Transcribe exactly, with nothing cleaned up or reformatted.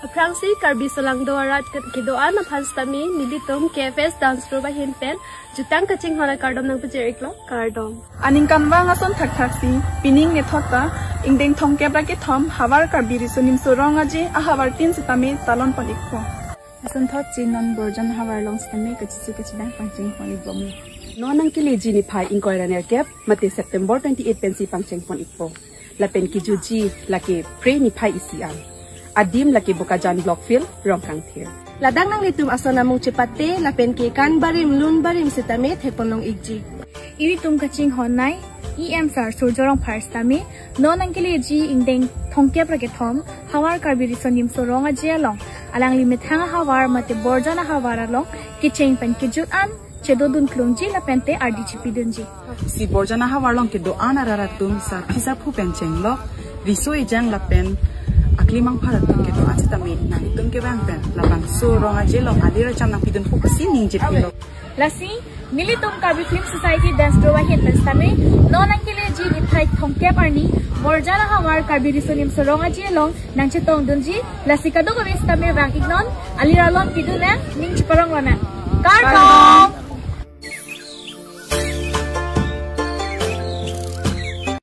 Aphrangsi Karbi solangdo arat kedo-an aphan sitame nelitum K F S dance troupe ahin pen jutang kachinghon akardom nangpajir-iklo, kardom. Aningkanvang ason thakthaksi pining nithot ta ingdeng thomkep ra kethom Havar Karbi Riso Nimso Rong Aje ahavartin sitame talon pon-ikpo. Asonthotsi non Borjan ahavar along sitame kachichi kachidang pangcheng pon-ikbomlo. Non nangkeleji niphai ingkoi ra nerkep mate September twenty-eight pensi pangcheng pon-ikpo. Lapen kejutji lake Phre niphai isi an. Adim lake Bokajan Block Field, Rongkangthir. Ladak nanglitum ason amung chepate lapen kekan barim lun barim sitame thekponlong-ikji. Ilitum kachinghonnei E M sir Surjya Rongphar sitame non nangkeleji ingdeng thomkep ra kethom Havar Karbi Riso Nimso Rong Aje along alangli methang ahavar mate Borjan ahavar along kecheng pen kejut an chedodun klungji lapente ardi chipidunji. Si Borjan ahavar along kedo-an arat atum sarpi sarpo pen chenglok riso ejang lapen aklimang phar atum kedo-an sitame nanglitum kevang pen labangso Rong Aje along alir acham nangpidun pusi ningjepilo. Lasi nelitum Karbi Film Society dance troupe ahin pen sitame non nangkeleji niphai thomkep arni Borjan ahavar Karbi Riso Nimso Rong Aje along nangchetongdunji. Lasi kadokave sitame vang-iknon, alir alon pidun nang, ning chiparong lonang. Kardom.